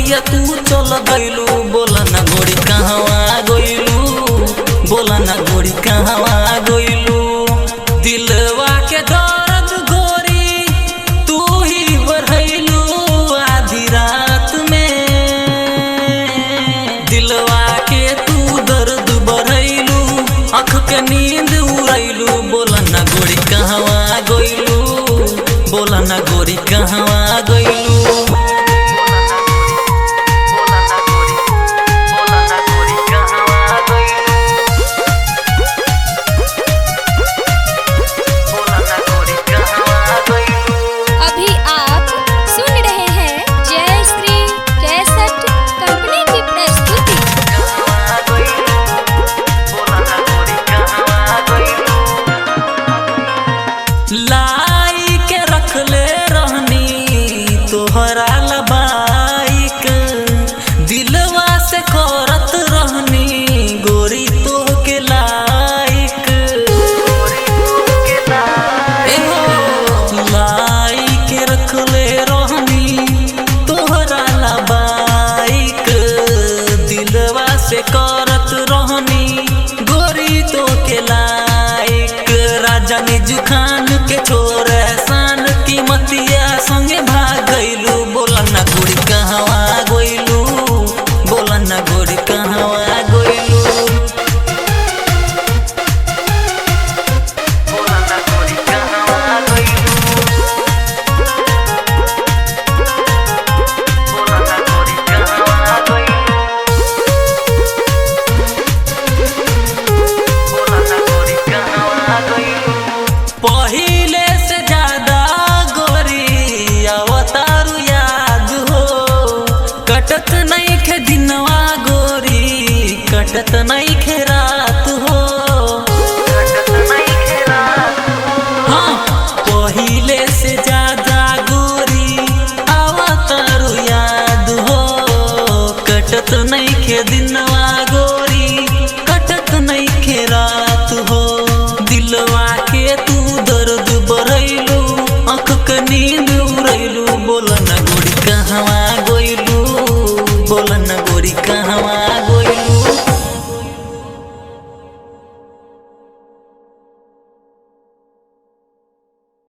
कीमतिया तू चल गइलू। बोला ना गोरी कहवा गइलू, बोला ना गोरी कहवा गइलू। दिलवा के दर्द गोरी तू ही बढ़ैलू आधी रात में। दिलवा के तू दर्द बढ़ैलू, आँख के नींद उड़ैलू। बोला ना गोरी कहवा गइलू, बोला ना गोरी कहवा गइलू। अभी आप सुन रहे हैं जय श्री कैसेट कंपनी की प्रस्तुति। लाई के रखले रहनी तोहरा लबाइक, दिलवा से करत रहनी गोरी तोहके लाइक। ए हो, लाई के रखले रहनी तोहरा लबाइक, दिलवा से करत रहनी गोरी तोहके लाइक। राजा निज खान के छोर एहसान कीमतिया संगे भाग गइलू। बोला ना गोरी कहवा गइलू, बोला ना गोरी कहवा गइलू। पहिले से ज्यादा गोरी अवतारू याद हो, कटत नहीं खे दिनवा गोरी, कटत नहीं खे रात हो। हाँ, पहिले से ज्यादा गोरी अवतारू याद हो, कटत नहीं खे दिनवा